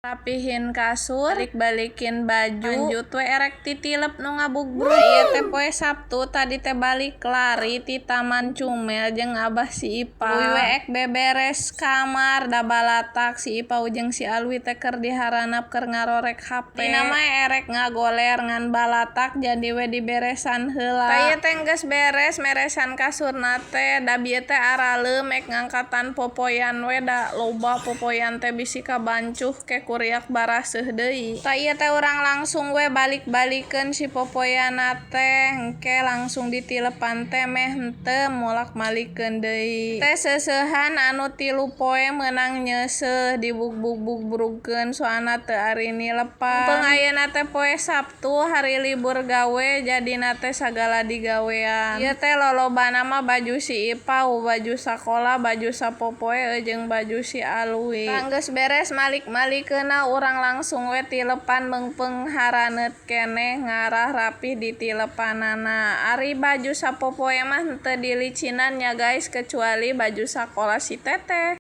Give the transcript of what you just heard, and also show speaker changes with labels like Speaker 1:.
Speaker 1: Rapihin kasur, balik-balikin baju, lanjut we erek titilep nu ngabugbrug. Ieu teh poe Sabtu, tadi teh balik lari ti Taman Cumel jeung abah si Ipa. Tuluy we ek beberes kamar, da balatak. Si Ipau jeung si Alwi teh keur diharanap keur ngarorek HP. Dina mah erek ngagoler, ngan balatak, jadi we diberesan heula. Tah, ieu teh geus beres meresan kasurna teh, da bieu teh araleum ek ngangkatan popoyan we, da loba popoyan teh, bisi kabancuh ke kuriak baraseuh deui. Tah, ieu teh urang langsung we balik-balikeun si popoyanna teh, engke langsung ditilepan teh meh henteu molak-malikeun deui. Teh seuseuhan anu 3 poe meunang nyeuseuh, dibugbug-bugbrugkeun, soalna teu ari nilepan. Mumpung ayeuna teh poe Sabtu, hari libur gawe, jadina teh sagala digawean. Ieu teh lolobana mah baju si Ipau, baju sakola, baju sapopoe jeung baju si Alwi. Tah, geus beres malik-malikeunna, urang langsung we tilepan meungpeung haraneut keneh ngarah rapih di tilepanana. Ari baju sapopoe mah henteu dilicinan nya, guys, kecuali baju sakola si Teteh.